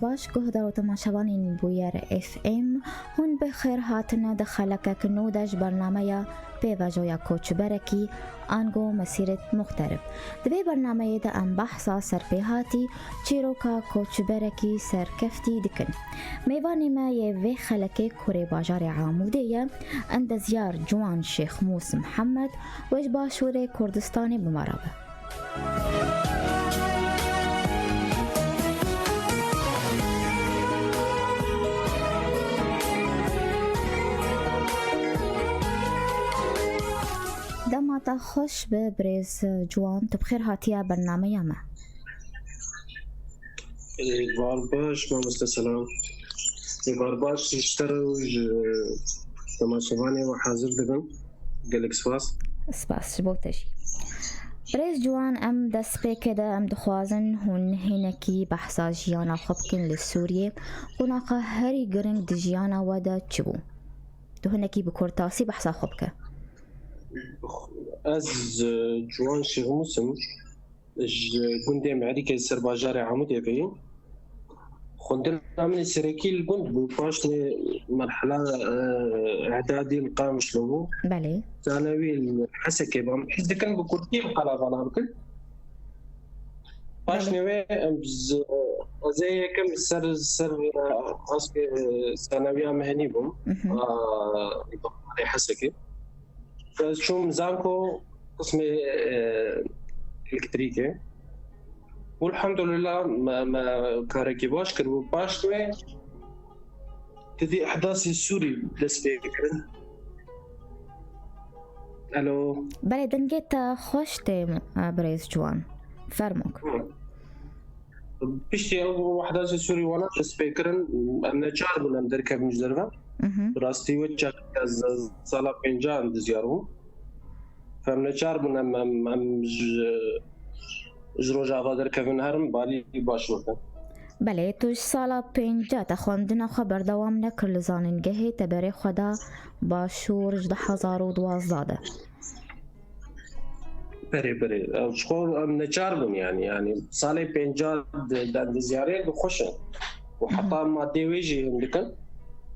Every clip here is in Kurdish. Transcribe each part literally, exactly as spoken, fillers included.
Baş guhdar û temaşevanên Bûyer F M, hûn bi xêr hatine di xelekek nû de ji bernameya Pêvajoya Koçberekî, ango Mesîret Muxterib. Di vê bernameyê de em behsa serpêhatî çîroka koçberekî serkeftî dikin. Mêvanê me yê vê xelekê kurê bajarê Amûdê ye, endezyar Ciwan Şêxmûs Mihemed, wê ji Başûrê Kurdistanê bi me re be. Dema te xweş be birêz Ciwan, tu bi xêr hatiye bernameya me. Êvar baş, mamoste selam. Êvar baş ji te re û ji temaşevanê we hazir dibim. Gelek spas. Spas ji bo te jî. Birêz Ciwan, em destpêkê de em dixwazin hûn hinekî behsa jiyana xwe bikin li Sûriyê. Qonaxa herî giring di jiyana we de çi bû? Tu hinekî bi kurtasî behsa xwe bike. Ez, e, Ciwan Şêxmûs im. Ji gundê Merîkê ser bajarê Amûdê ve yim. Xwendina min ê serekî li gund bû. Paşê merhela, e, îdadî li Qamişlo bû. Belê. Zanewî li Hesekê bû. Em hîs dikin bi kurtî em qala vana bikin. Paşê Belê. Wê em z-, ez ê yekem ser, ser, e, askê, e, sanewiya mehenî bûm. Mhm. A, Hesekê. Ez çûm zanko qismê, e, elektrîkê. Û elhamdulillah me, me karekî baş kir û paş wê didî ehdasê Sûrî dest pê kirin. Alo. Belê, dengê te xweş tê, e, birêz Ciwan. Fermok. Hı. Piştî ew ehdasê Sûrî wana dest pê kirin, em neçar bûn em derkevin ji derve. Mhm. Bi rastî wê çaxê ez sala pênca em dizyar bûn. Em neçar bûn em, em, em ji, ji Rojava derkevin herin balî Başûr de. Belê, tu ji sala pênca te xwendina xwe berdewam nekir li zanîngehê, te berê xwe da Başûr ji du hezar û duwazdeh de. Berê, berê. Ew ji xwe em neçar bûn yani, yani salê pênca di, di, di ziyarê bi xweş in. Û Mhm. Heta madê wê jî hûn dikin.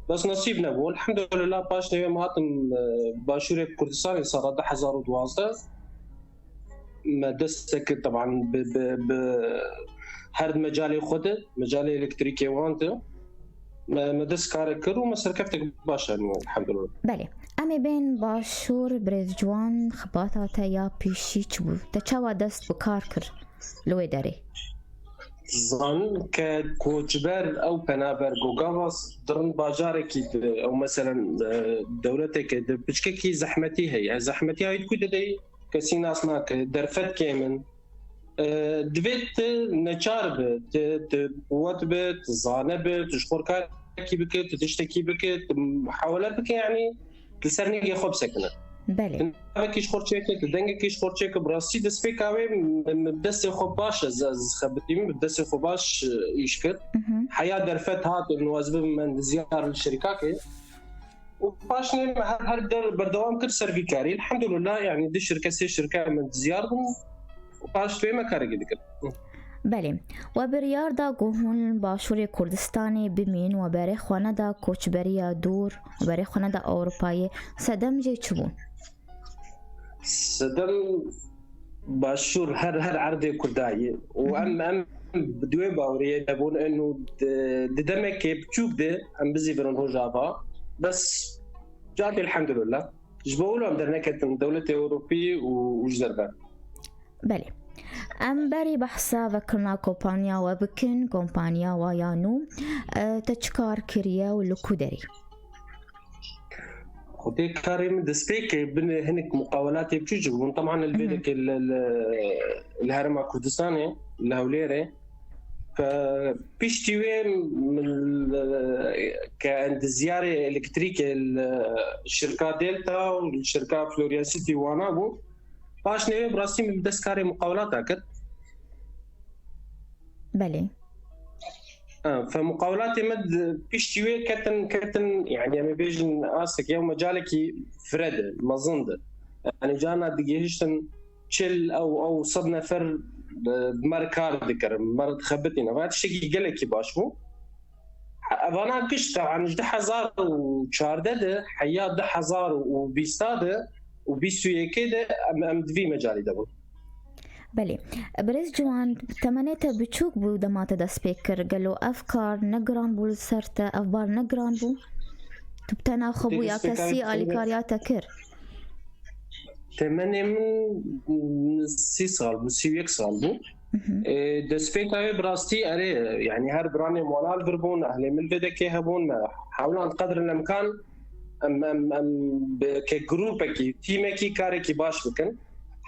Bes nesîb nebû. Elhamdulillah paşê wê em hatin, e, Başûrê Kurdistanê sala du hezar û duwazdeh. Me dest kir, teban bi, bi, bi her di mecalê xwe de, mecalê elektrîkê wan de. Me, me dest kare kir û me serkeftek baş anî, elhamdulillah. Belê. Em ê bên Başûr, birêz Ciwan, xibata te ya pêşî çi bû? Te çawa dest bi kar kir li wê derê? Zanin ke koçber ew penaber gogavas dirin bajarekî di, ew meselen, e, dewleteke di piçkekî zehmetî heye. Zehmetiya wî di ku de dey kesî nas nake, derfet kêm in. E, divê tu neçar bi, tu, tu quwet bi, tu zane bi, tu ji xwe karekî bike, tu tiştekî bike, tu muhawele bike, yanî li ser nigê xwe bisekine. Belê. Tu navekî ji xwe çêke, tu dengekî ji xwe çêke, bi rastî destpêka wê min, min destê xwe baş ez, ez xebitîm, bi destê xwe baş, e, îş kir. Mhm. Heya derfet hat, min ez bibim endizyar li şirîkakê. Û paşnê me her, her der berdewam kir ser vî karî. Elhamdulillah, yani du şirke, sê şirke em endizyar bûn. Û paş wê me karekî dikir. Belê. We biryar da ku hûn Başûrê Kurdistanê bimîn, we berê xwe neda koçberiya dûr, we berê xwe neda Ewropayê. Sedem jê çi bû? Sedem Başûr her, her erdê Kurda ye. Û Hı hı. em, em bi wê baweriyê de bûn, eno di, di demekê biçûk de em bizîvirin Rojava. Bes carkê elhamdulillah. Ji bo wilo em derneketin dewletê Ewropî û, û ji derve. Belê. Em berî behsa vekirina kompaniya we bikin, kompaniya we ya nû, e, te çi kar kiriye û li ku derê? Xwedê karê min destpêkê bin hinek muqawelatê biçûk bûn. Teman li vê Mhm. dekê li, li, li Herêma Kurdistanê, li Hewlêrê. Fe-, piştî wê min, e, ke endizyarê elektrîkê li şirka Delta û li şirka Florian City wana bû. Paşnê wê bi rastî min bi dest karê muqawelata kir. Belê. Ha, fe muqawelatê me di piştî wê ketin, ketin, yani em ê bêjin astekî ew mecalekî firedi, mezin di. Yani carna digihiştin çil ew, ew sed nefer, e, bi me re kar dikirin, bi me re dixebitîne. Vaya tiştekî gelekî baş bû. Evana giş teban ji du hezar û çardeh de heya du hezar û bîst de û bîst û yekê de em, em di vî mecalî de bûn. Belê. Birêz Ciwan, temenê te biçûk bû dema te dest pê kir. Gelo ev kar ne giran bû li ser te, ev bar ne giran bû? Tu bi tena xwe bû ya kesî alîkariya te kir? Temenê min sî sal bû, sî û yek sal bû. Ê, destpêka wê bi rastî erê, yanî her biranê min wana li vir bûn, ehlê min li vê dekê hebûn, me hewlan qedr el-imkan em, em, em bi ke grûpekî, tîmekî karekî baş bikin.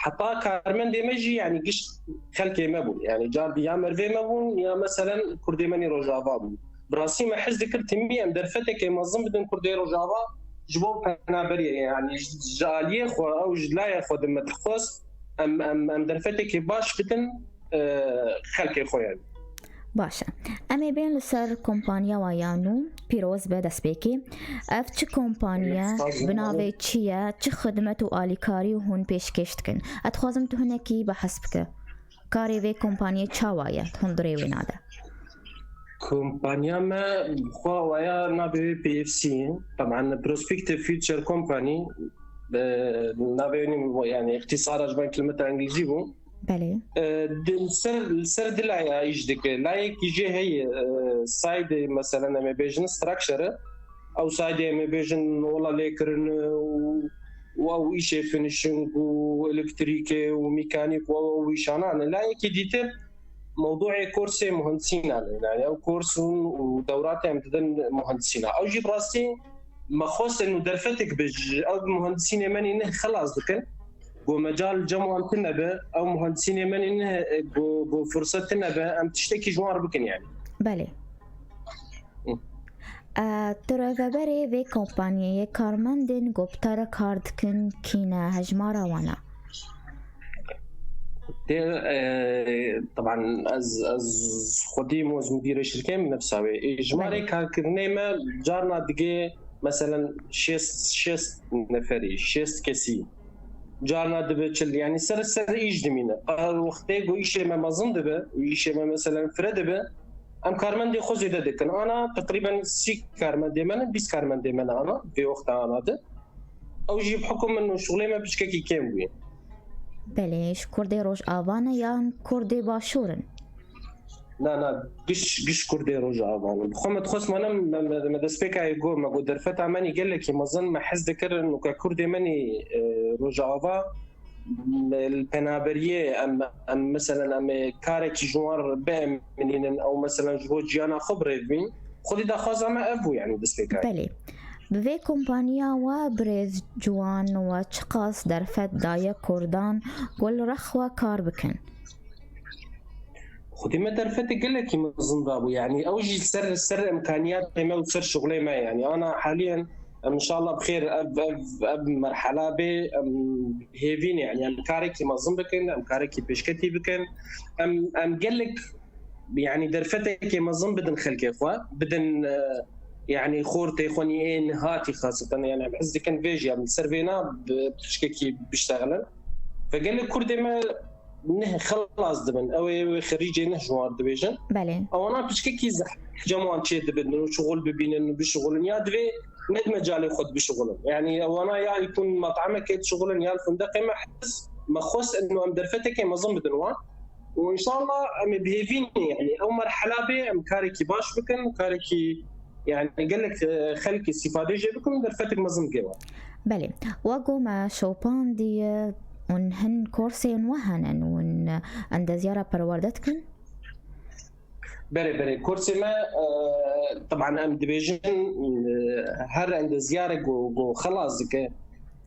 Heta karmendê me jî, yanî giş xelkê me bûn. Yanî car di ya mervê me bûn, ya meselen kurdê me nî Rojava bûn. Bi rastî me hez dikir timî em derfetekê mezin bidin kurdê Rojava ji bo penaberiyê, yanî ji aliyê xwe ew ji layê xwe di me dixwest em, em, em derfetekê baş bidin, e, xelkê xwe yanî. Baş e. Em ê bên li ser kompaniya wa ya nû, pîroz be destpêkê. Ev çi kompaniye, bi navê çi ye, çi xidmet û alîkarî hûn pêşkêş dikin? Ez dixwazim tu hinekî behs bike. Karê vê kompaniyê çawa ye di hundirê wêna de? Kompaniya me xwe waya navê wê P F C ye. Teban Prospective Future Company, e, navê wê nî, yanî îxtîsara ji ber kilimeta îngilîzî bû. Belê. E, di, li ser, li ser du laya îş dike. Layekî jê heye, e, saydê, meselen, em ê bêjin structure e. Ew saydê em ê bêjin ola lêkirin û, û ew îşê finishing û elektrîkê û mîkanîk û ew, ew îşanan e. Layekî dîtir mewdûê kursê muhendisînan e. Yani ew kurs û, û dewratê em didin muhendisîna. Ew jî bi rastî me xwest û derfetek bi ji ew muhendisînê menî ne xelas dikin. Go mecal cem wan tune be, ew muhendisînê menî ne, go, go furset tune be, em tiştekî ji wan re bikin yani. Belê. Hı. E, tu rêveberê vê kompaniyeyê, karmendên ku bi te re kar dikin kî ne, hejmara wan e? Tê, e, teban ez, ez xwedî muz mudîrê şirkê min nefsa wê. Ê, jimarê Belê. karkirinê me carna digê, meselen, şêst, şêst neferî, şêst kesî. Carna dibe çil, yani ser, ser îş dimîne. Qal wextê ku îşê me mezin dibe, û îşê me, meselen, fire dibe, em karmendê xwe zêde dikin. Ana teqrîben sî karmendê me ne, bîst karmendê me ne ana, vê wexta ana de. Ew jî bi hukum min û şixulê me piçkekî kêm bûye. Belê, ji Kurdê Rojava ne yan Kurdê Başûr in? Na, na, giş, giş Kurdê Rojava ne. Bi xwe me dixwest, me ne, me, me, me destpêka yê got, me got derfeta menî gelekî mezin, me hez dikirin û ke Kurdê menî, e, Rojava, li penaberiyê em, em, meselen, em ê karekî ji wan re biemînînin, ew, meselen, ji bo ciyana xwe bi rê bîn, xwedî daxwaza me ev bû, yani, destpêkayî. Belê. Bi vê kompaniya we birêz Ciwan we çiqas derfet daye Kurdan ku li rex we kar bikin? Xwedî me derfetê gelekî mezin dabû, yani, ew jî ser, ser imkaniyatê me û ser şixulê me, yani, ana haliyen em inşallah bi xêr ev, ev, ev merhala bê, em hêvî ne, yani, em karekî mezin bikin, em karekî pêşketî bikin, em, em gelek, yani, derfetekê mezin bidin xelkê xwe, bidin, e, yani, xortê xwe nî ê nihatî xaseten, yani, em hez dikin vê jî, em li ser vêna bi tişkekî biştexilin. Ve gelek Kurdê me ne xelas dibin. Ew ê wê xerîcê ne ji wan dibêjin. Belê. Ewana piçkekî zehmet cem wan çê dibin û şixul bibînin û bişixulin. Ya divê ne di mecalê xwe de bişixulin. Yani ewana ya yîkun met'emekê dişixulin ya li fundeqê me hez me xwest eno em derfetekê mezin bidin wan. Û înşallah em ê bi hêvî ne, yani ew merhela bê em karekî baş bikin, karekî yani gelek, e, xelk îstîfadê jê bikin û derfetek mezin bike wan. Belê. Wek ku me şopandiye, hûn hin korsên we hene, hûn endezyara perwerde dikin? Berê, berê. Korsê me, e, teban em dibêjin, e, her endezyarek ku, ku xelas dike,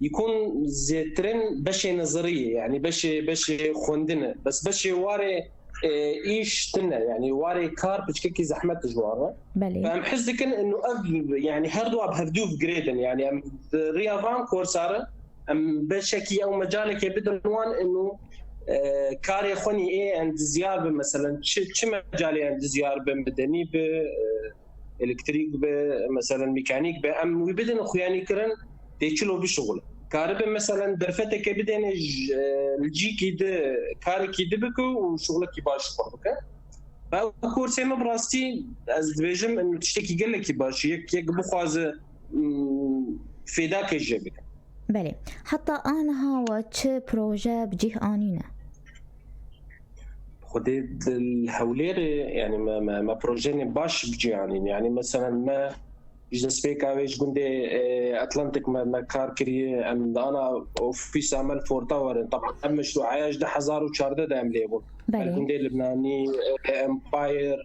yîkun zêtirên beşê nezerî ye, yani beşê, beşê xwendin e. Bes beşê warê, e, îş tune, yani warê kar piçkekî zehmet ji wan re. Belê. Ve em hez dikin inu ev, yani her du bi hevdû bi girêdin, yani em di riya van korsa re em beşekî ew mecalekê bidin wan inu, e, karê xwe nî ê endizyar bi, meselen çi, çi mecalê endizyar bi, medenî bi, e, elektrîk be, meselen mîkanîk be, em wî bidin xuyanîkirin, tê çilo bişuxule. Karibe, meselen, derfeteke bidêne ji, e, li cîkî di karekî di bike û şuxulekî baş xwe bike. Ew kursê min bi rastî ez dibêjim, em tiştekî gelekî baş, yek, yek bixwaze, mm, fêdakê jê bike. Belê. Heta aniha we çi proje bi cih anîne? Xwedê di Hewlêrê, yani me, me, me projeyê baş bi cih anîn. Yani meselen me ji destpêka wê ji gundê, e, Atlantic me, me kar kiriye. Em di ana ofîsa me li Forta werin. Taban ev meşrueya ji du hezar û çardeh de em lê bûn. Belê. Li gundê Libnanî, e, Empire,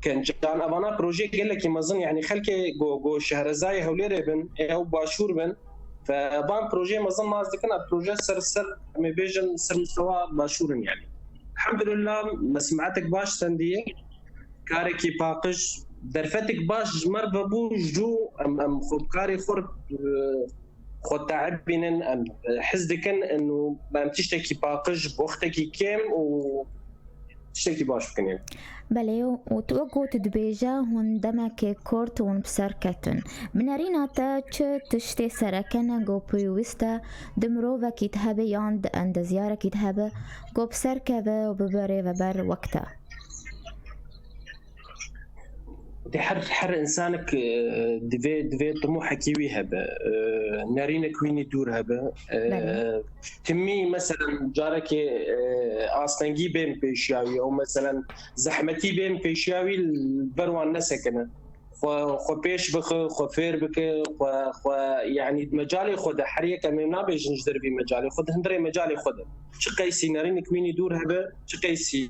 Kencan, evana projeyê gelekî mezin, yani xelkê go, go şehrezayê Hewlêrê bin, ew başûr bin. Ve van projeyê mezin nas dikin, ev proje ser, ser, em ê bêjin, ser mistewa başûr in yani. Elhamdulillah, me sim'etek baş stendiye, karekî paqij, derfetek baş ji me re vebû, jû em, em xwe bi karê xwe re, e, xwe te'ebînin, em, e, hez dikin, û em tiştekî paqij, bi wextekî kêm û tiştekî baş bikin. Belê, û tu wek ku tu dibêje, hûn demekê kurt hûn bi ser ketin. Bi nerîna te çi tiştê sereke ne ku pêwîst e di mirovekî de hebe yan di endezyarekî de hebe ku bi ser keve û bibe rêveber wek te? Dê her, her insanek, e, divê, divê timohekî wî hebe. E, nerînek wînî dûr hebe. E, Belê. Timî, meselen, carekê, e, astengî bên pêşiya wî, ew, meselen, zehmetî bên pêşiya wî, li ber wan nesekine. Xwe, xwe pêş bixe, xwe fêr bike, xwe, xwe, yani, di mecalê xwe de, her yek em ê nabêjin ji dervî mecalê xwe, di hundirê mecalê xwe de. Çi qeysî nerînek wînî dûr hebe, çi qeysî,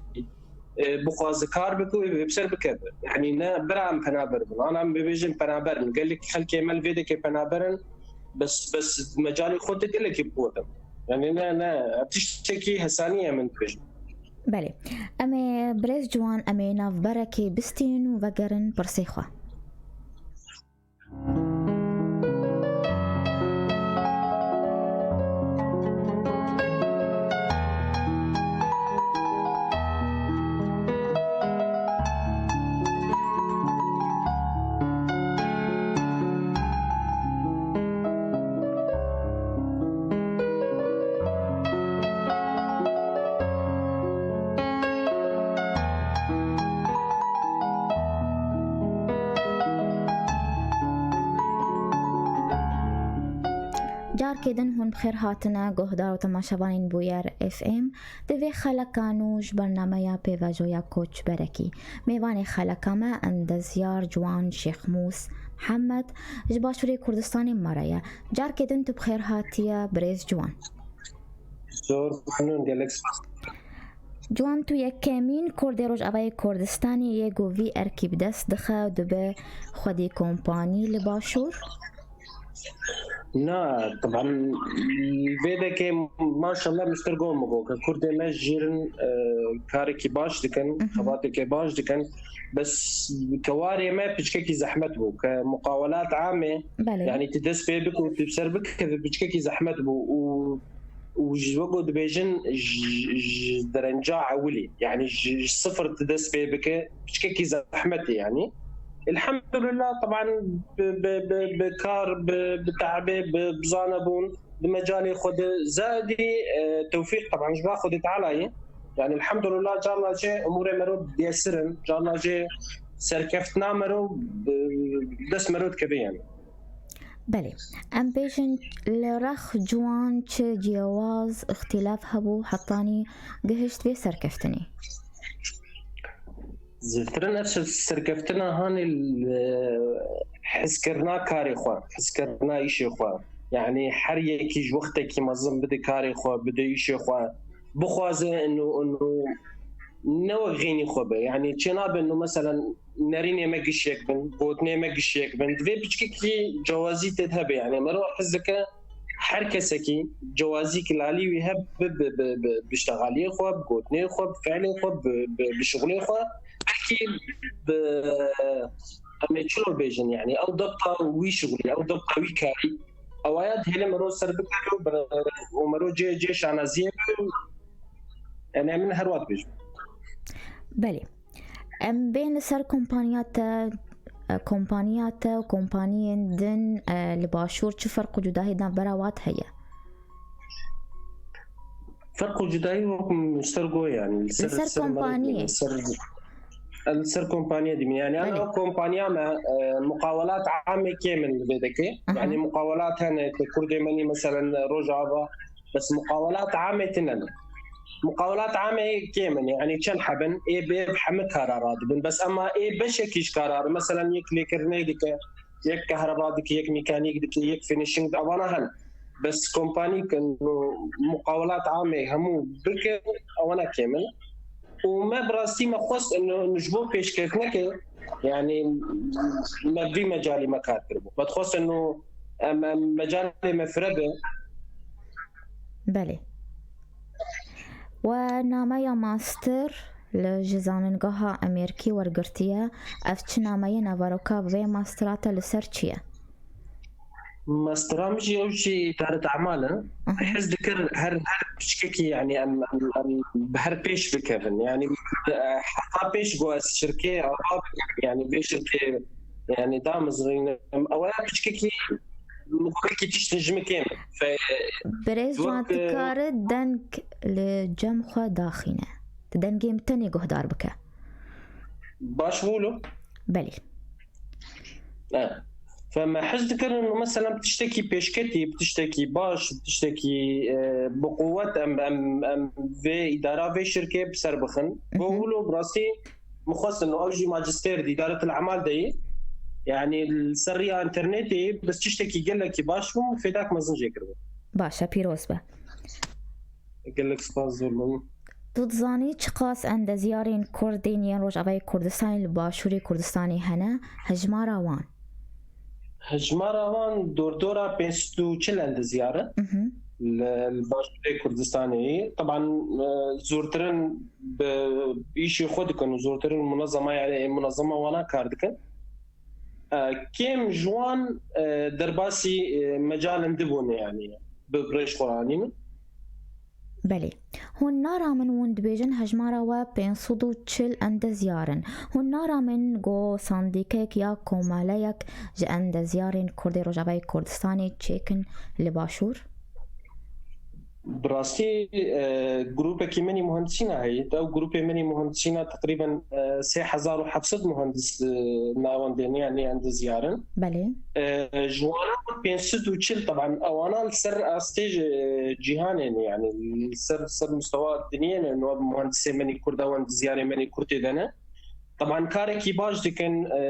e, bixwaze kar bike û wê bi ser bikeve. Yani ne bira em penaber bin. Ana em bibêjin penaber in. Gelek xelkê me li vê dekê penaber in. Bes, bes mecalê xwe de gelekî bi qûwet in. Yani ne, ne, tiştekî hesanî ye min dibêjin. Belê. Em ê birêz Ciwan, em ê navberekê bistînin û vegerin pirsê xwe. Carkê din hûn bi xêr hatine, guhdar û temaşevanên Bûyer F M. Di vê xeleka nû ji bernameya pêvajoya koçberekî, mêvanê xeleka me endezyar Ciwan Şêxmûs Mihemed ji Başûrê Kurdistanê me re ye. Carkê din tu bi xêr hatiye, birêz Ciwan. Zor memnun, gelek spas. Ciwan, tu yekemîn Kurdê Rojavayê Kurdistanê yê ku vî erkî bi dest dixe û dibe xwedî kompanî li Başûr? Na, taban, vê dekê maşallah, miştir gom bû, ke Kurdê me jîrin, e, karekî baş dikin, Mhm. xebateke baş dikin. Bes kewarê me piçkekî zehmet bû, ke muqawelat amê, Belê. yani tu dest pê bik û tu ser bikeve piçkekî zehmet bû û, û ji wek ku dibêjin ji, ji derenca ewilî, yani ji, ji sifir tu dest pê bike, piçkekî zehmet e yani. Elhamdülillah, taban bi, bi, bi, bi kar, bi, bi te'bê, bi, bi zanebûn, di mecalê xwe de zedî, e, tewfîq taban ji ba Xwedê Teala ye. Yani elhamdülillah, carna jê umûrê mero diyesir in, carna jê serkeftina mero, e, dest mero dikeve yani. Belê. Em bêjin li rex Ciwan çi ciyawaz, îxtîlaf hebû hetanî gihişt vê serkeftinê? Zêdetir ev ser-, serkeftina hanê li hizkirina karê xwe, hizkirina îşê xwe. Yani her yekî ji wextekî mezin bide karê xwe, bide îşê xwe, bixwaze inu, inu ne wek xênî xwe be. Yani çê nabe inu meselen nerînê me gişyek bin, gotinê me gişyek bin. Divê piçkekî cewazî tê de hebe. Yani mero hez dike her kesekî cewazî ki lalî wî hebe bi, bi, bi, bi, bi ştexaliyê xwe, bi gotinê xwe, bi fiilê xwe, bi, bi, bi şixulê xwe. Belkî bi, em ê çilo bêjin, yani ew debta wî şixulî, ew debta wî karî. Ewaya dihêle mero ser bikare û bi, û mero cê, cê şanaziyê be. Yani em her wat bêjin. Belê. Em bên li ser kompaniya te, e, kompaniya te û kompaniyên din, e, li Başûr çi ferq û cudahî di navbera wat heye? Ferq û cudahî wek min ji te re got, yani li ser, Li ser ser kompaniyê. Li ser Li ser kompaniya dî min. Yani, Belê. Ana kompaniya me, e, muqawelat amê kêm in li vê dekê. Aha. Yani, muqawelat hene, ku Kurdê me nî, meselen, Rojava, bes muqawelat amê tine ne. Muqawelat amê kêm in, yani, çend heb in, ê bi hemî kara radibin. Bes ema ê beşekî ji kara re, meselen, yek lêkirinê dike, yek kehreba dike, yek mekanîk dike, yek finishing, evana hene. Bes kompanî ku muqawelat amê hemû bike, ewana kêm in. Û me bi rastî me xwest ino ji bo pêşketinekê, yani me vî mecalî me kar kiribû. Me dixwest ino em, em mecalê me fire be. Belê. We nameya master li ji zanîngeha Amerîkî wergirtiye. Ev çi nameyê? Naveroka vê mastera te li ser çi ye? Mastera min jî ew jî îdaret emal e. Aha. Hez dikir her, her piçkekî, yani em, em, em bi her pêş bikevin. Yani, e, heta pêş go ez şirkê ava bikim, yani vê şirkê, yani damizrînim. Ew ya piçkekî, wekî tiştin ji min kêm. Fe-, Birêz Ciwan, wek, e, dikare deng li cem xwe daxîne. Di dengê min tenê guhdar bike. Baş bû lo? Belê. E, fe me hez dikirin, mesela, bi tiştekî pêşketî, bi tiştekî baş, bi tiştekî, e, bi quwet em, em, em vê îdara vê şirkê bi ser bixin. Mhm. Go wilo bi rastî min xwestin, ew jî majistêr di îdaretil emal de yî. Yani, li ser riya internetê, bes tiştekî gelekî baş bû, fêdak mezin jê kiribû. Baş e, pîroz be. Gelek spas, zor bû. Tu dizanî çiqas endezyarên Kurdên yên Rojavayê Kurdistanê li Başûrê Kurdistanê hene, hejmara wan? Hejmara wan dordora pênc sed û çil endezyar in. Mhm. Li, li Başûrê Kurdistanê. Teban, e, zûrtirin bi îşê xwe dikin û zûrtirin munezema, yani munezema wana kar dikin. E, kêm ji wan, e, derbasî, e, mecalên din bûne, yani bi rêj xwe anîn. Belê. Hûn naramin, hûn dibêjin hejmara we pênc sed û çil endezyar in. Hûn naramin go sandîkek ya komeleyek ji endezyarên Kurdê Rojavayê Kurdistanê çêkin li Başûr? Bi rastî, e, grûpekî min î muhendisîna heye. Ew grûpê min î muhendisîna teqrîben, e, sê hezar û heft sed muhendis, e, navendên, yani endezyar in. Belê. E, ji wana pênc sed û çil, teban, ewana li ser astê ji, e, cîhanê ne, yani li ser, ser mustewa dinyê ne, no muhendisê min î Kurd, ew endezyarê min î Kurd tê de ne. Teban karekî baş dikin, e,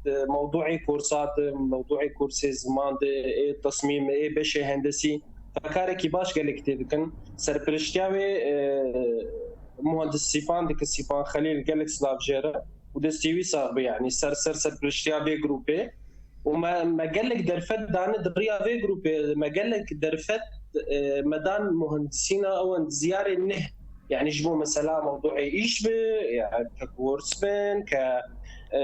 di mewduê kursa de, mewduê kursê ziman de, ê tesmîm, ê beşê hendesî, karekî baş gelek tê dikin. Serpiriştiya wê, e, muhandis Sîpan dikin, Sîpan Xelîl, gelek silav jê re û destê wî sax be, yani ser, ser serpiriştiya vê grûpê. Û me, me gelek derfet dane di riya vê grûpê, me gelek derfet, e, me dan muhendisîna ew endezyarê neh. Yani ji bo mesela mewduê îş be, ya ke kurs bin, ke, e,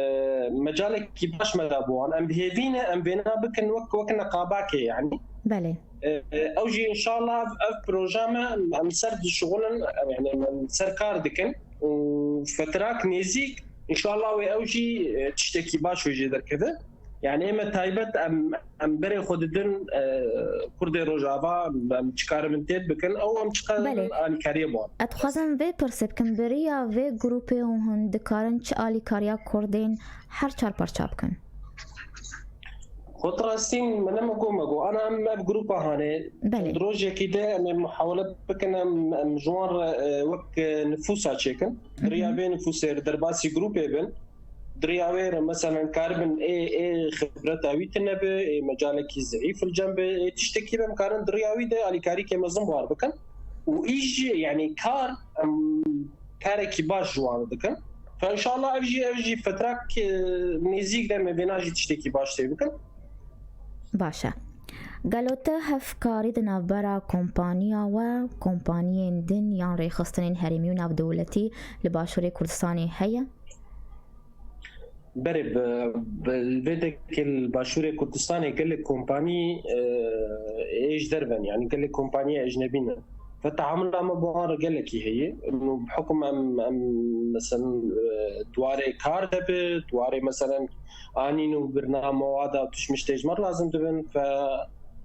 mecalekî baş me da bo wan. Em bi hêvî ne, em vêna bikin wek, wek neqabakê yani. Belê. E, e, ew jî înşallah ev, ev proja me, em ser dişixulin, yani em ser kar dikin û fetrak nêzîk înşallah wê ew jî, e, tiştekî baş wê jê derkeve. Yani ê me taybet em, em berê xwe didin, e, Kurdê Rojava, em çi karibin têt bikin, ew em çi karibin Belê. alîkariyê bo wan. Ez dixwazim vê pirsê bikim, bi riya vê grûpê hûn dikarin çi alîkariya Kurdên her çar parça bikin? Xwe rastî min me go me go. Ana em ev grûpa hane. Belê. Di rojekî de em ê muhawele bikin, em, em ji wan re, e, wek, e, nifûsa çêkin. Hı hı. Riya vê nifûsê re derbasî grûpê bin. Di riya wê re, meselen, karibin ê, ê xibreta wî tune be, ê mecalekî zeîf li cem be, ê tiştekî be, em karin di riya wî de alîkarîkê mezin bar bikin. Û îş jî, yani kar, em karekî baş ji wan dikin. Fe înşallah ev jî, ev jî fetrak, e, nêzîk de me vêna jî tiştekî baş tê bikin. Baş e. Gelo te hevkarî di navbera kompaniya we, kompaniyên din yan rêxistinên herêmî û navdewletî li Başûrê Kurdistanê heye? Berê, bi, bi, li vê dekê li Başûrê Kurdistanê gelek kompanî, e, ê ji derve ne, yani gelek kompaniya ecnebî ne. Ve teamula me bi wan re gelekî heye. Û bi hukum em, em, meselen, e, di warê kar de be, di warê, meselen, anîn û birnamewa de tiştmiştê ji me re lazim dibin. Fe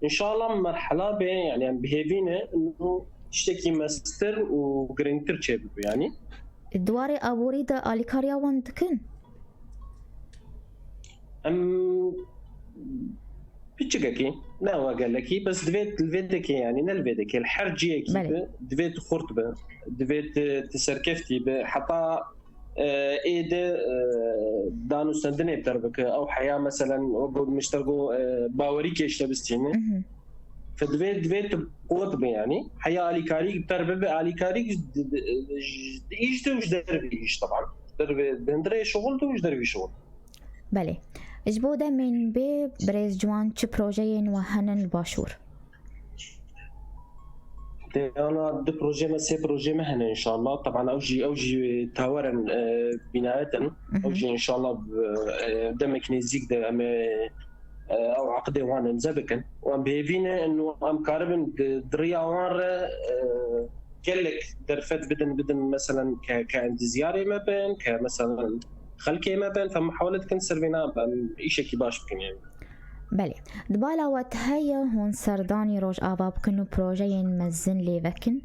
înşallah merhela bê, yani em bi hêvî ne, û tiştekî mestir û girîngtir çêbibe, yani. Di warê aborî de alîkariya wan dikin? Em piçikekî, ne wa gelekî, bes divê li vê dekê, yanî ne li vê dekê, li her ciyekî Belê. Bi, divê tu xurt bi, divê tu, tu serkeftî bi, heta e, ê de e, danûstendinê bi te re bike, ew heya meselen wek got mişter got e, bawerî kêşte bistîne. Mhm. Fe divê, divê tu qut bi yanî. Heya alîkarî bi te re bibe, alîkarî di, di, di, di îş de û ji dervî îş taban. Dervê, di hundirê şixul de û ji dervî şixul. Belê. Ji bo demên bê birêz Ciwan çi projeyên we hene li Başûr? Ana du projê me, sê projê me hene inşallah. Taban ew jî, ew jî tawer in, e, bînayet in. Ew jî inşallah e, demek nêzîk de em ê e, ew aqidê wan imze bikin. Wan bi hêvî ne û em karibin di, di riya wan re e, gelek derfet bidin, bidin meselen ke, ke em dizyarê me bin, ke meselen xelkê me bin, em muhawele dikin ser vêna em îşekî baş bikin yani. Belê. Di bala we heye hûn serdanî Rojava bikin û projeyên mezin lê vekin?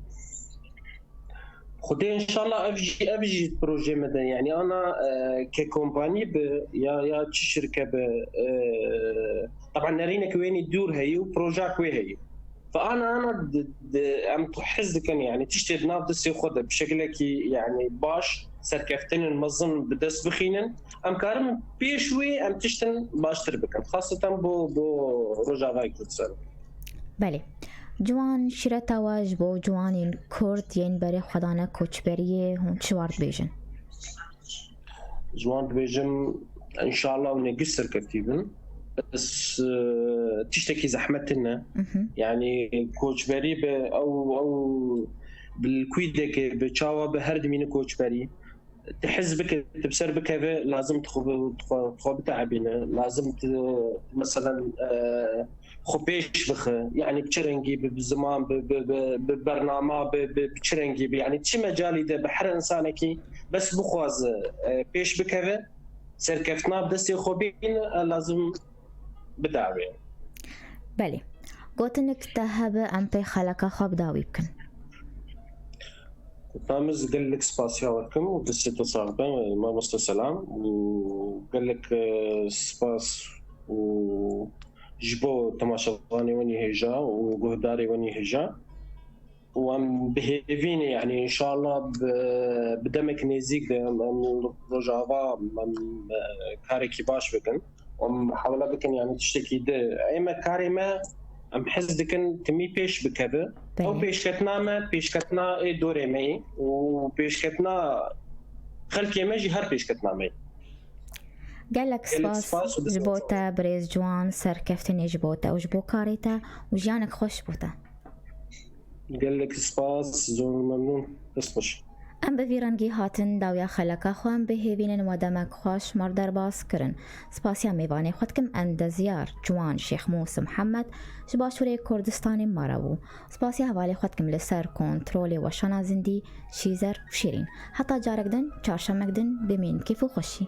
Xwedê inşallah ev jî, ev jî projê me de, yani ana e, ke kompanî bi ya, ya çi şirke bi e, taban nerînek wênî dûr heyî û projak wê heyî. Fe ana, ana di, di, em tu hez dikin yani tiştê di nav destê xwe de bi şekilekî yani baş serkeftinên mezin bi dest bixînin. Em karin pêş wê em tiştin baştir bikin. Xaseten bo, bo Rojavayê Kurdistan. Belê. Ciwan şireta we ji bo ciwanên Kurd yên berê xwe dane koçberiyê hûn çi war dibêjin? Ji wan dibêjim, inşallah hûn ê giş serkeftî bin. Bes e, tiştekî zehmet tine. Mhm. Yani koçberî bi ew, ew bi li kûy deke bi çawa bi her dimîne koçberî. Tu hez bike, tu bi ser bikeve, lazim tu xwe, tu xwe, tu xwe biteebîne, lazim tu meselen e, xwe pêş bixe, yani bi çi rengî bi, bi ziman, bi, bi, bi, bi bernama, bi, bi, bi çi rengî bi, yani çi mecalî de bi her insanekî bes bixwaze e, pêş bikeve, serkeftina bi destê xwe bîne, e, lazim bidawê. Belê. Gotinek te hebe em pê xeleka xwe bi dawî bikin. Tam ez gelek spasiya we dikim û destê te sax be, mamoste Selam, û gelek e, spas û ji bo temaşevanê wenî hêja û guhdarê wenî hêja. Û em bi hêvî ne, yani inşallah bi, bi demek nêzîk de em, em Rojava em e, karekî baş bikin. Em hewle bikin yani tiştekî di. Ê me karê me em hez dikin timî pêş bikeve. Ew Belê. Pêşketina me, pêşketina ê dorê me yî û pêşketina xelkê me jî her pêşketina me yî. Gelek Gelek spas spas û ji bo destê te birêz Ciwan, serkeftinê ji bo te û ji bo karê te û jiyanek xweş ji bo te. Gelek spas, zor memnun. Dest xweş. Em bi vî rengî hatin dawiya xeleka xwe, em bi hêvînin we demek xweş me re derbas kirin. Spasiya mêvanê xwe dikim endezyar Ciwan Şêx Mûs Mihemed ji Başûrê Kurdistanê me re bû. Spasiya hevalê xwe dikim li ser kontrolê weşana Zindî, Şîzer û Şîrîn. Heta carek din, çarşemek din, bimînin kêf û xweşî.